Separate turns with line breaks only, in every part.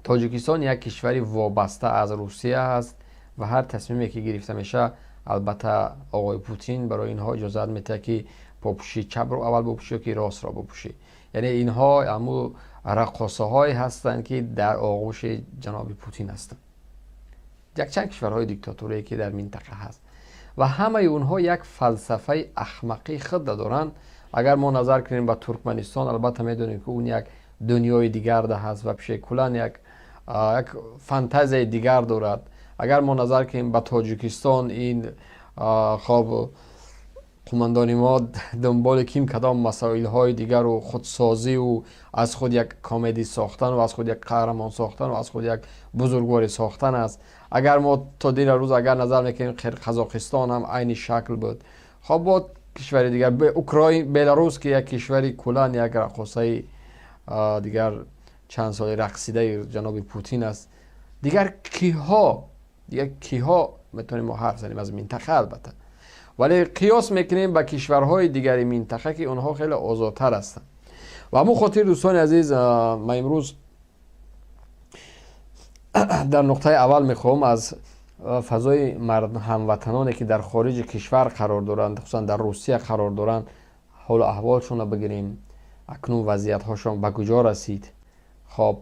Тоҷикистон як кишвари вобаста аз Русия аст ва ҳар тасмиме ки гирифта мешавад, албатта оғои Путин барои инҳо иҷозат медиҳад, ки попӯши чапро аввал бупӯшӣ ё ки ростро бупӯшӣ. Яъне инҳо ҳамун раққосаҳое ҳастанд, ки дар оғӯши ҷаноби Путин ҳастанд. Якчанд кишварҳои диктаторие, ки дар минтақа ҳаст ва ҳамаи онҳо як фалсафаи ахмақии худро доранд. Агар мо назар кунем ба Туркманистон, албатта медонем, ки он як дунёи дигар ҳаст ва куллан як фантазияи дигар дорад. Агар мо назар кунем ба Тоҷикистон, ин хоб қумандони мо дунболи ким кадом масоилҳои дигару худсозиву аз худ як комедӣ сохтан ва аз худ як қаҳрамон сохтан ва аз худ як бузургворӣ сохтан аст. Агар мо то дина рӯз агар назар мекунем, Қазоқистон ҳам айни шакл буд. Хоб, бо кишвари дигар, Украин, Беларус, ки як кишвари куллан як раққосаи дигар чанд соли рақсидаи ҷаноби Путин аст. Дигар киҳо, дигар киҳо метавонем мо ҳарф занем аз минтақа, албатта, вале қиёс мекунем ба кишварҳои дигари минтақа, ки онҳо хеле озодтар ҳастанд. Ва ҳамун хотир, дӯстони азиз, ман имрӯз дар нуқтаи аввал мехоҳам аз фазои ҳамватаноне, ки дар хориҷи кишвар қарор доранд, хусусан дар Русия қарор доранд, ҳолу аҳволшонро бигирем. Акнун вазъиятҳошон ба куҷо расид, хоб,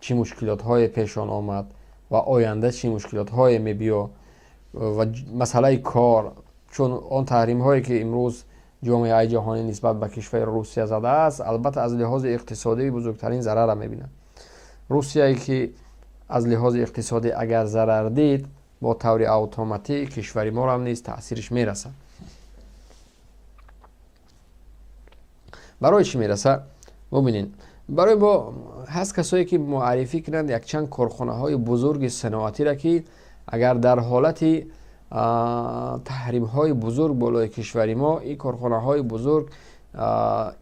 чӣ мушкилотҳое пешон омад ва оянда чӣ мушкилотҳое мебиё ва масъалаи кор, чун он таҳримҳое, ки имрӯз ҷомеаи ҷаҳонӣ нисбат ба кишвари Русия задааст, албатта аз лиҳози иқтисодӣ бузургтарин зарарра мебинад. Русияе, ки аз лиҳози иқтисодӣ агар зарар дид, бо таври автоматӣ кишвари моро ҳам низ таъсириш мерасад. Барои чӣ мерасад? Бубинед, барои мо ҳаст касое, ки муаррифӣ кунанд якчанд корхонаҳои бузурги саноатиро, ки агар дар ҳолати таҳримҳои бузург болои кишвари мо, ин корхонаҳои бузург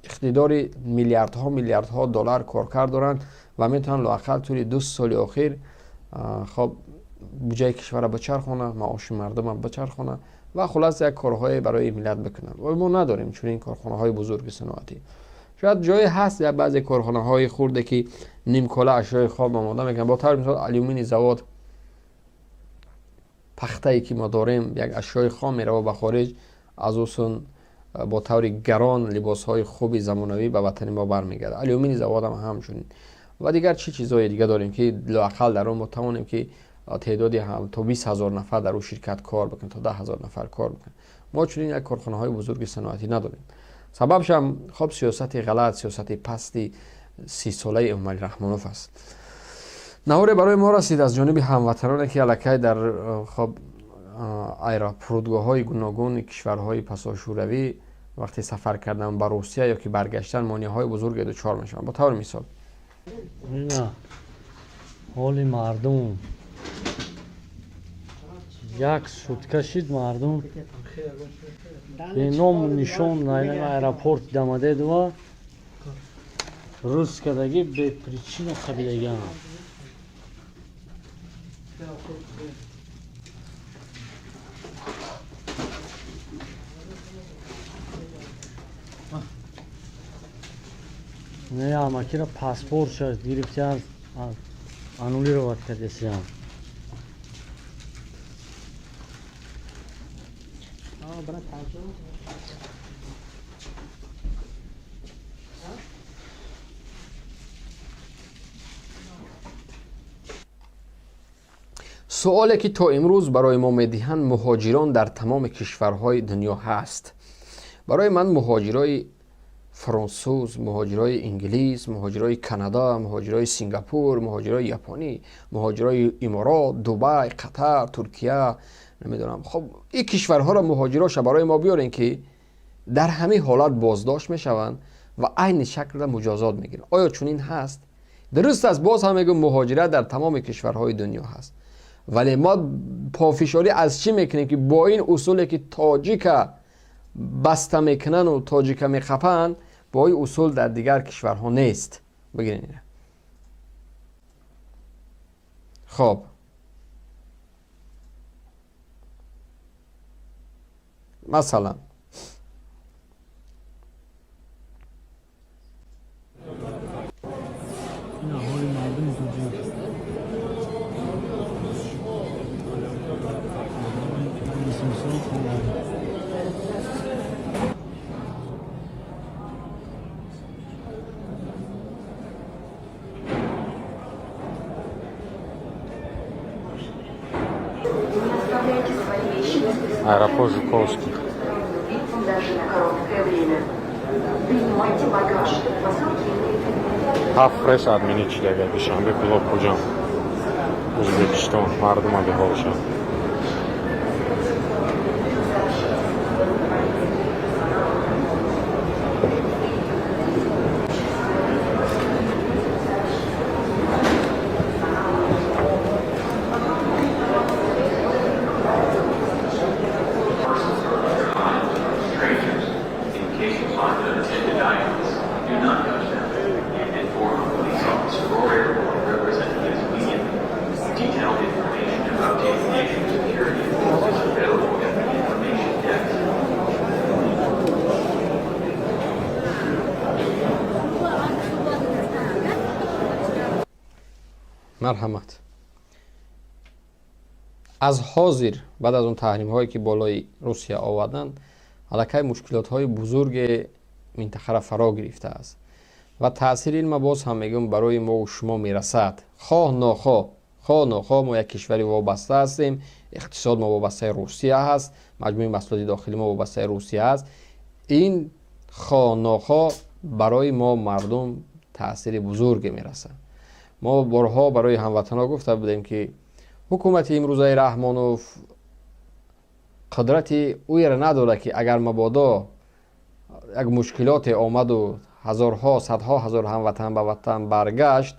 иқтидори миллиардҳо миллиардҳо доллар коркард доранд ва метавонанд лоақал тӯли 2 соли охир, хоб, буҷаи кишварро бичархона, маоши мардумро бичархона ва хулас як корҳое барои миллат бикунанд. Мо надорем чунин корхонаҳои бузурги саноатӣ. Шояд ҷое ҳаст, як баъзе корхонаҳои хурде, ки нимкола ашёи хом омода мекунанд. Бо таври мисол, алюминий завод, пахтае, ки мо дорем, як ашёи хом мерава ба хориҷ, аз усун бо таври гарон либосҳои хуби замонавӣ ба ватани мо бармегардад. Алюминий заводам ҳамчунин. Ва дигар чӣ чизҳои дига дорем, ки лоақал дар он мо тавонем, ки теъдоди то 20 000 нафар дар ӯ ширкат кор бикунад, то 10 000 нафар кор бикунад? Мо чунин як корхонаҳои бузурги саноатӣ надорем. Сабабшам, хоб, сиёсати ғалат, сиёсати пасти 30-солаи Эмомалӣ Раҳмонов аст. Наворе барои мо расид аз ҷониби ҳамватаноне, ки аллакай дар, хоб, аэрофурудгоҳҳои гуногуни кишварҳои пасошӯравӣ вақте сафар кардан ба Русия ё ки баргаштан монеаҳои бузурге дучор мешаванд. Бо таври мисол,
ҳоли мардум, як сутка шид, мардум беному нишон аэропорт Домодедово рӯз кадаги без причина қабидагиам. Не, амакира паспортша гирифтиан, аннулировать кардесиам.
Суоле, ки то имрӯз барои мо медиҳанд: муҳоҷирон дар тамоми кишварҳои дунё ҳаст. Барои ман муҳоҷирои франсуз, муҳоҷирои инглис, муҳоҷирои Канада, муҳоҷирои Сингапур, муҳоҷирои японӣ, муҳоҷирои Иморот, Дубай, Қатар, Туркия, намедонам, хоб, ин кишварҳоро муҳоҷироша барои мо биёрем, ки дар ҳамин ҳолат боздошт мешаванд ва айни шаклда муҷозот мегиранд. Оё чунин ҳаст? Дуруст аст, боз ҳам мегӯм, муҳоҷират дар тамоми кишварҳои дунё ҳаст, вале мо пофишорӣ аз чӣ мекунем, ки бо ин усуле, ки тоҷика баста мекунану тоҷика меқапанд, бо ин усул дар дигар кишварҳо нест. Бигирен ина. Хоб, масалан,
ҳоли мардуми тоҷик.
Аэропорт Жуковский. Ҳафт рейс отменить шидага Душанбе, Кӯлоб, Хуҷанд, Ӯзбекистон. Мардума беҳолшанд.
In case you find unattended items, do not touch them and inform a police officer or airport representatives immediately. Detailed information about aviation security rules is available at the information desk.
Марҳамат, аз ҳозир, баъд аз он таҳримҳое, ки болои Русия оварданд, аллакай мушкилотҳои бузурге минтақаро фаро гирифтааст ва таъсири ин, ма боз ҳам мегӯям, барои мову шумо мерасад, хоҳ нохоҳ. Хоҳ нохоҳ, мо як кишвари вобаста ҳастем. Иқтисод мо вобастаи Русия ҳаст, маҷмӯи маҳсулоти дохили мо вобастаи Русия ҳаст. Ин хоҳ нохоҳ барои мо мардум таъсири бузурге мерасад. Мо борҳо барои ҳамватанҳо гуфта будем, ки ҳукумати имрӯзаи Раҳмонов қудрати ӯеро надорад, ки агар мабодо як мушкилоте омаду ҳазорҳо, садҳо ҳазор ҳамватан ба ватан баргашт,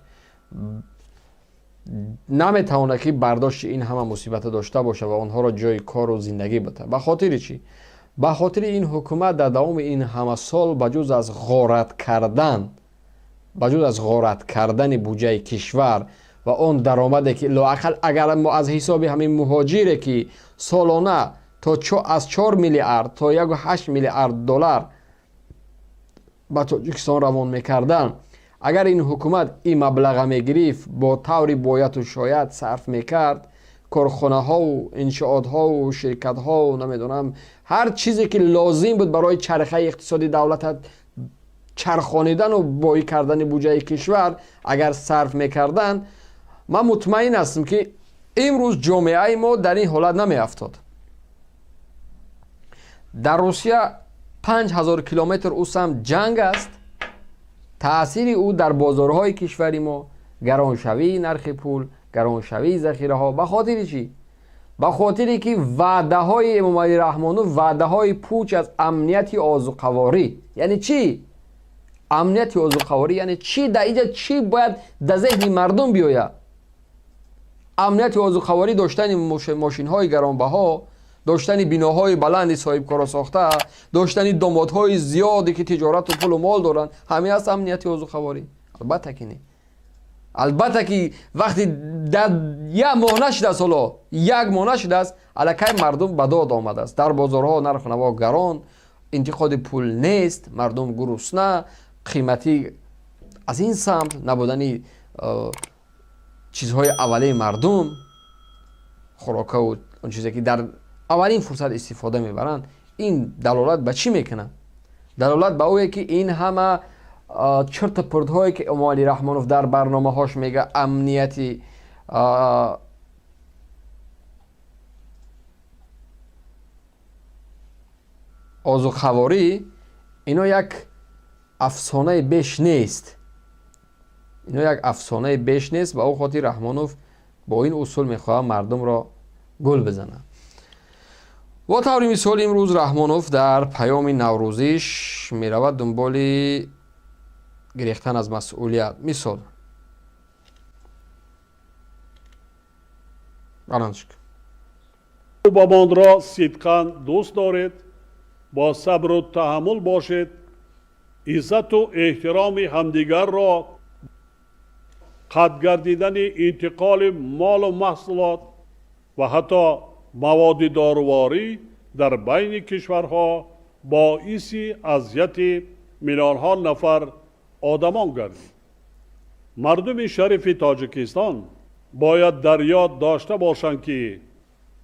наметавонад, ки бардошти ин ҳама мусибата дошта бошад ва онҳоро ҷои кору зиндагӣ битад. Ба хотири чӣ? Ба хотири ин ҳукумат дар давоми ин ҳама сол ба ҷуз аз ғорат кардани буҷаи кишвар ва он даромаде, ки лоақал агар мо аз ҳисоби ҳамин муҳоҷире, ки солона то аз 4 миллиард то 1,8 миллиард доллар ба Тоҷикистон равон мекарданд, агар ин ҳукумат ин маблаға мегирифт, бо таври бояту шояд сарф мекард, корхонаҳову иншоотҳову ширкатҳову, намедонам, ҳар чизе, ки лозим буд барои чархаи иқтисоди давлата чархонидану боӣ кардани буҷаи кишвар, агар сарф мекарданд, ман мутмаин ҳастам, ки имрӯз ҷомеаи мо дар ин ҳолат намеафтод. Дар Русия 5000 километр ӯ самт ҷанг аст. Таъсири ӯ дар бозорҳои кишвари мо, гароншавии нархи пул, гароншавии захираҳо. Ба хотири чӣ? Ба хотире ки ваъдаҳои Эмомалӣ Раҳмонов ваъдаҳои пуч аз амнияти озуқаворӣ. Яъне чӣ амнияти озуқаворӣ? Яъне чӣ? Дар инҷа чӣ бояд дар зеҳни мардум биёяд? Амнияти озуқаворӣ доштани мошинҳои гаронбаҳо, доштани биноҳои баланди соҳибкоро сохта, доштани домодҳои зиёде, ки тиҷорату пулу мол доранд, ҳамин аст амнияти озуқаворӣ? Албатта ки не. Албатта ки вақти дар як моҳ нашудааст, ҳоло як моҳ нашудааст, аллакай мардум ба дод омадааст. Дар бозорҳо нарху наво гарон, интиқоди пул нест, мардум гурусна, қиматӣ. Аз ин самт набудани чизҳои аввалии мардум, хӯрокаву он чизе, ки дар аввалин фурсат истифода мебаранд, ин далолат ба чӣ мекунад? Далолат ба ое, ки ин ҳама чирту пуртҳое, ки Эмомалӣ Раҳмонов дар барномаҳош мега, амнияти озуқаворӣ, ино як афсонаи беш нест, ино як афсонаи беш нест. Ба ӯ хотир Раҳмонов бо ин усул мехоҳад мардумро гул бизанад. Бо таври мисол, имрӯз Раҳмонов дар паёми наврӯзиш меравад дунболи гирехтан аз масъулият. Мисол, баландш.
Бобонро сидқан дӯст доред, бо сабру таҳаммул бошед, иззату эҳтироми ҳамдигарро қатъ гардидани интиқоли молу маҳсулот ва ҳатто маводи доруворӣ дар байни кишварҳо боиси азияти миллионҳо нафар одамон гардид. Мардуми шарифи Тоҷикистон бояд дар ёд дошта бошанд, ки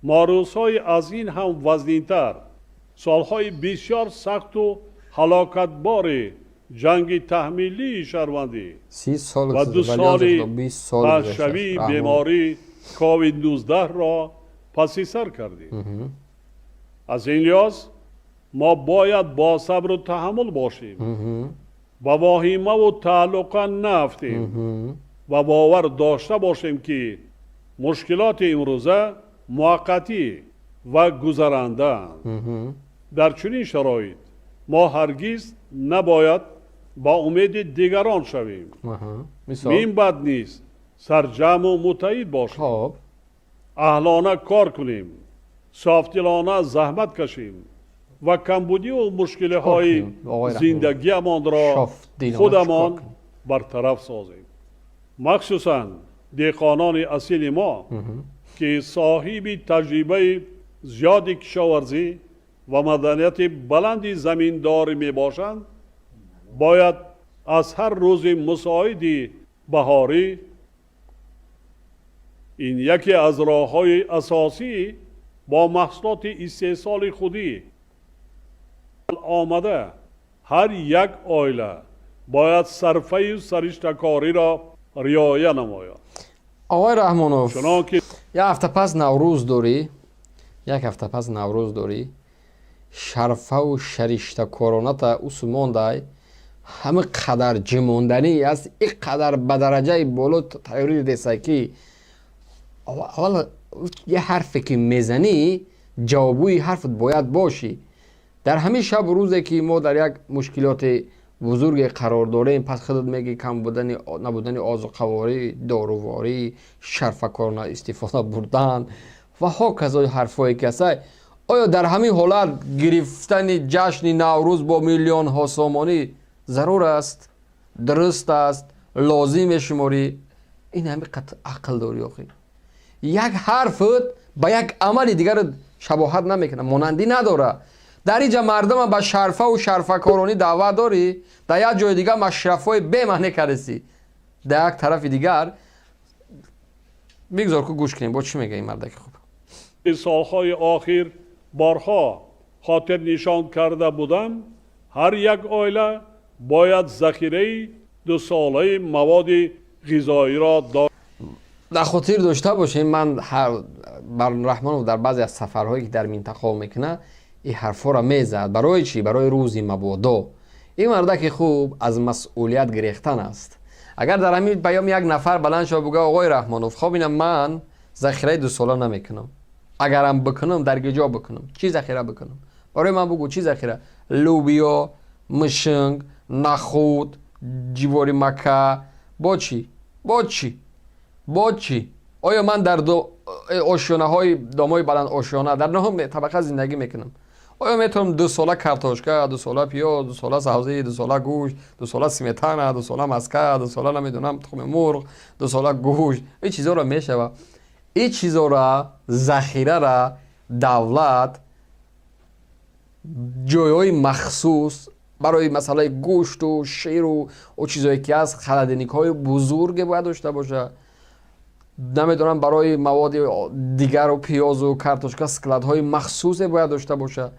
мо рӯзҳои аз ин ҳам вазнинтар, солҳои бисёр сахту ҳалокатбори ҷанги таҳмилии шаҳрвандӣ ва ду соли паҳншавии беморӣ ковид-19-ро پسی سر کردیم. از این لحاظ ما باید با صبر و تحمل باشیم و واهیمه و تعلقه نفتیم و باور داشته باشیم که مشکلات امروزه موقتی و گذرنده اند. در چنین شرایط ما هرگز نباید با امید دیگران شویم. من بد نیست سرجم و متعید باشیم، اهلانه کار کنیم، صافدلانه زحمت کشیم و کمبودی و مشکل های زندگیمان را خودمان برطرف سازیم. مخصوصا دهقانان اصیل ما که صاحب تجربه زیاد کشاورزی و مدنیت بلند زمینداری می باشند، باید از هر روز مساعد بهاری این یکی از راه‌های اساسی با محصولات استحصال خودی آمده هر یک عائله باید صرفه و سرشتکاری را رعایت نماید.
آقای رحمانوف، یک هفته پس نوروز داری، یک هفته پس نوروز داری، شرفه و شریشتکارانه تا اسماندای همه قدر جماندنی است، این قدر به درجه بالا تیاری دیسای که اول یه حرفی که میزنی جوابوی حرفت باید باشی. در همین شب و روزی که ما در یک مشکلات بزرگ قرار داریم، پس خودت میگی کم بودن نبودن آذوقه‌واری، داروواری، شرفکارانه استفاده بردن و هاکذا حرفایی که هست. آیا در همین حالت گرفتن جشن نوروز با میلیون ها سامانی ضرور است، درست است، لازم شماری؟ این همه قطع عقل داری آخه. یک حرفت با یک عمل دیگر شباهت نمیکنه، مانندی نداره. در اینجا مردم به شرفه و شرفکارانی دعوت داری، در یک جای دیگر مشرفای بی معنی کردی. در یک طرف دیگر بگذار که گوش کنیم با چی میگه این مرد که خوب.
این سالهای آخر بارها خاطر نشان کرده بودم هر یک عائله باید ذخیره 2 ساله مواد غذایی را داشت.
در خاطر داشته باشیم، من رحمانوف در بعضی از سفرهایی که در منطقه میکنه این حرفا را میزد. برای چی؟ برای روزی مبادا. این مردک خوب از مسئولیت گریختن است. اگر در همین پیام یک نفر بلند شد بگه آقای رحمانوف خب اینم من ذخیره 2 ساله نمیکنم، اگرم بکنم در کجا بکنم، چی ذخیره بکنم، برای من بگو چی ذخیره؟ لوبیا، مشنگ، نخود، جیواری مکه، با چی؟ با چی؟ با چی؟ آیا من در دو آشیانه های دامای بلند آشیانه در نهم طبقه زندگی میکنم؟ آیا میتونم 2 ساله کارتوشکا، 2 ساله پیاز، 2 ساله سبزی، 2 ساله گوشت، 2 ساله سیمتانه، 2 ساله مسکه، 2 ساله نمیدونم تخم مرغ، 2 ساله گوشت، این چیزا را میشوه. این چیزا را ذخیره را دولت جایهای مخصوص برای مسئله گوشت و شیر و چیزایی که از خلدنیک های بزرگ باید داشته باشه. نمیدونم برای مواد دیگر و پیاز و کارتوشکا سکلادهای مخصوص باید داشته باشه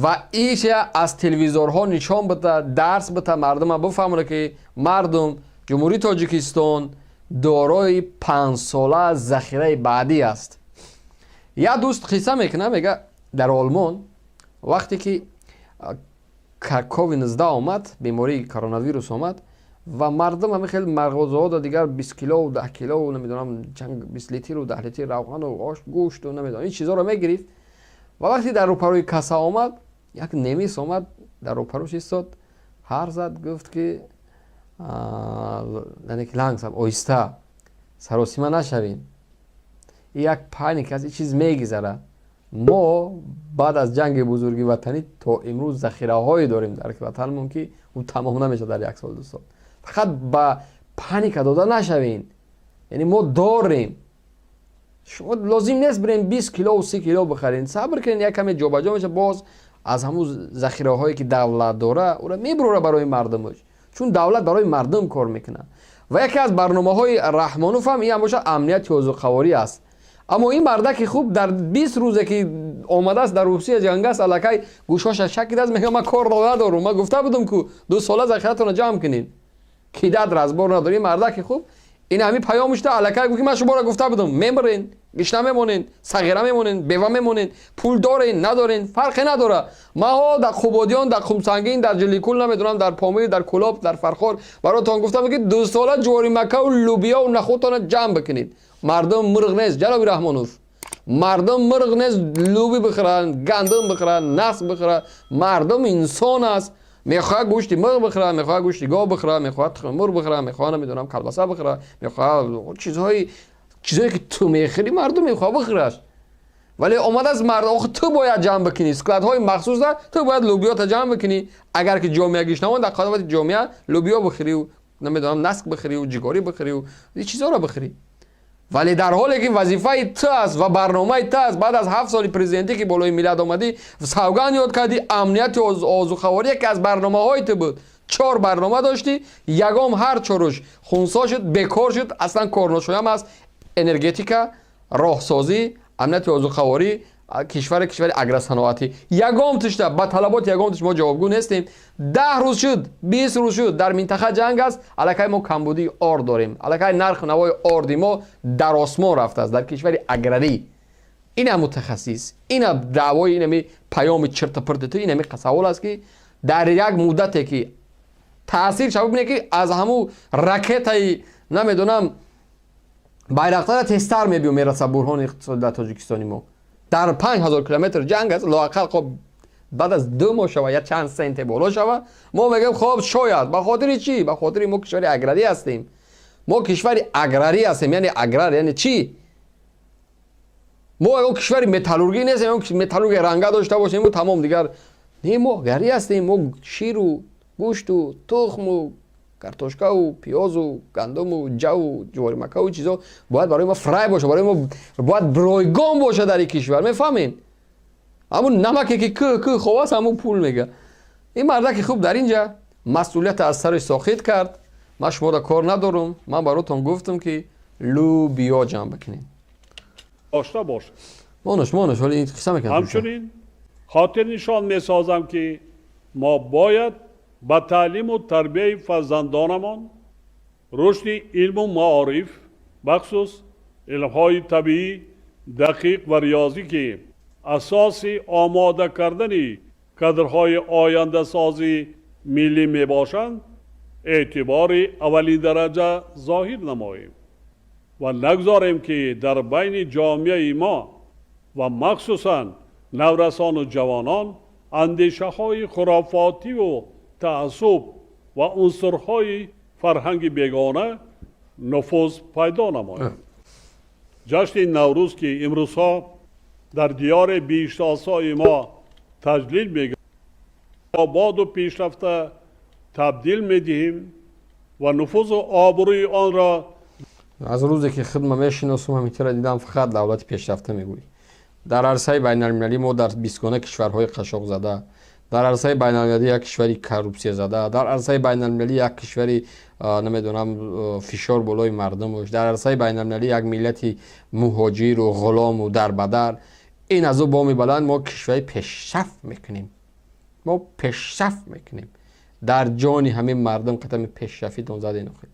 و ایشه از تلویزیونها نشان بده، درس بده، مردم بفهمونه که مردم جمهوری تاجیکستان دارای 5 ساله ذخیره بعدی است. یا دوست قصه میکنه، میگه در آلمان وقتی که کووید 19 آمد، بیماری کرونا ویروس آمد و مردم همه خیلی مغازه‌ها دا دیگر 20 کیلو و 10 کیلو و نمیدونم چند 20 لیتر و 10 لیتر روغن و آش گوشت و نمیدونم این چیزا رو میگرفت. و وقتی در روپروی کاسه آمد، یک نمیس آمد در روپروش ایستاد، هر زد گفت که یعنی که langsam آهسته سراسیمه نشوین، یک panic از این چیز میگذره. ما بعد از جنگ بزرگی وطنی تا امروز ذخیره هایی داریم در وطنمون که اون تمام نمیشه در 1 سال 2 سال. فقط با panic داده نشوین، یعنی ما داریم، شما لازم نیست بریم 20 کیلو و 30 کیلو بخرین، صبر کنین یک کمی جابجا میشه، باز از همون ذخیره هایی که دولت داره او را میبره برای مردمش، چون دولت برای مردم کار میکنه. و یکی از برنامه های رحمانوف هم این هم باشه امنیت آذوقه‌واری است. اما این مردک خوب در 20 روزه که آمده است در روسیه جنگ است، الکی گوشاش شکید است، میگه من کار ندارم، من گفته بودم که 2 ساله ذخیرتون رو جمع کنین، کیدت رزبار نداری. مردک خوب Ин ҳамин паём шуда аллакай гуфт, ки ман шуморо гуфта будам, мемирен, гишна мемонен, сағира мемонен, бева мемонен, пул дорен, надорен, фарқе надора. Маҳо дар Қубодиён, дар Қумсангин, дар Ҷиликул, намедонам, дар Помир, дар Кӯлоб, дар Фархор баротон гуфтам, ки 2 сола ҷуворимаккаву лубиёву нахӯдтона ҷамъ бикунед. Мардум мурғ нест, ҷаноби Раҳмонов, мардум мурғ нест, луби бихӯранд, гандум бихӯранд, наск бихӯранд. Мардум инсон аст, мехоҳад гӯшти мурғ бихӯрад, мехоҳад гӯшти гов бихӯрад, мехоҳад тухми мурғ бихӯрад, мехоҳад, намедонам, колбаса бихӯрад, мехоҳад чизҳое ки ту мехӯрӣ, мардум мехоҳад бихӯраш. Вале омадааст мард, охи ту бояд ҷамъ бикунӣ, складҳои махсуса, ту бояд лубиёта ҷамъ бикунӣ. Агар ки ҷомеа гишнамон, дар қадовати ҷомеа лубиё бихӯрию, намедонам, наск бихӯрию, ҷигорӣ бихӯрию, чизҳоро бихӯрӣ. Вале дар ҳоле ки вазифаи ту аст ва барномаи ту аст, баъд аз 7 соли президентӣ, ки болои миллат омадӣ, савганд ёд кардӣ, амнияти озуқаворӣ яке аз барномаҳои ту буд. Чор барнома доштӣ, ягом ҳар чоруш хунсо шуд, бекор шуд, аслан корношоям аст: энергетика, роҳсозӣ, амнияти озуқаворӣ, кишвари агросаноатӣ. Ягом тишта ба талаботи ягом тиш мо ҷавобгӯ нестем. 10 рӯз шуд, 20 рӯз шуд, дар минтақа ҷанг аст, аллакай мо камбудии орд дорем, аллакай нарху навои орди мо дар осмон рафтааст дар кишвари аграрӣ. Ина мутахассис, ина даъвои, инами паёми чиртапирти ту, инами савол аст, ки дар як муддате ки таъсир шава, бибине, ки аз ҳамун ракетаи, намедонам, Байрақтара тезтар мебиё мераса буҳрони иқтисодӣ дар Тоҷикистони мо. Дар 5000 километр ҷанг аст. Лоақал хоб, баъд аз 2 моҳ шава, я чанд сенте боло шава, мо мегӯем, хоб, шояд. Ба хотири чӣ? Ба хотири мо кишвари аграрӣ ҳастем. Мо кишвари аграрӣ ҳастем, яъне аграр яъне чӣ? Мо ягон кишвари металлургӣ нестем, ягон металлургия ранга дошта бошем, тамом, дигар не. Мо аграрӣ ҳастем. Мо ширу гӯшту тухму картошкаву пиёзу гандуму ҷаву ҷуворимакаву чизо бояд барои мо фрай боша, барои мо бояд ройгон боша дар ин кишвар, мефаҳмед? Ҳамун намаке ки кӯ кӯ хоб аст, ҳамун пул мега. Ин мардаки хуб дар инҷа масъулията аз сари соқит кард. Ман шуморо кор надорум, ман баротон гуфтам, ки лӯбиё ҷамъ бикунед.
Дошта бошад.
Монаш, монаш, ҳоли қисса мекунам.
Ҳамчунин хотирнишон месозам, ки мо бояд ба таълиму тарбияи фарзандонамон, рушди илму маориф, бахусус илмҳои табиӣ, дақиқ ва риёзӣ, ки асоси омода кардани кадрҳои ояндасози миллӣ мебошанд, эътибори аввалиндараҷа зоҳир намоем ва нагузорем, ки дар байни ҷомеаи мо ва махсусан наврасону ҷавонон андешаҳои хурофотиву таассуб ва унсурҳои фарҳанги бегона нуфуз пайдо намояд. Ҷашни Наврӯз, ки имрӯзҳо дар диёри биҳиштосои мо таҷлил меободу пешрафта табдил медиҳем ва нуфузу обрӯи онро
Аз рӯзе ки хидма мешиносум, ҳаминтара дидам, фақат давлати пешрафта мегӯӣ. Дар арсаи байналмилалӣ мо дар бистгона кишварҳои қашоқзада, дар арсаи байналмилалӣ як кишвари коррупсиязада, дар арсаи байналмилалӣ як кишвари, намедонам, фишор болои мардумош, дар арсаи байналмилалӣ як миллати муҳоҷиру ғулому дарбадар. Ин аз ӯ боми баланд мо кишвари пешрафт мекунем, мо пешрафт мекунем. Дар ҷони ҳамин мардум қатами пешрафитон заден охир.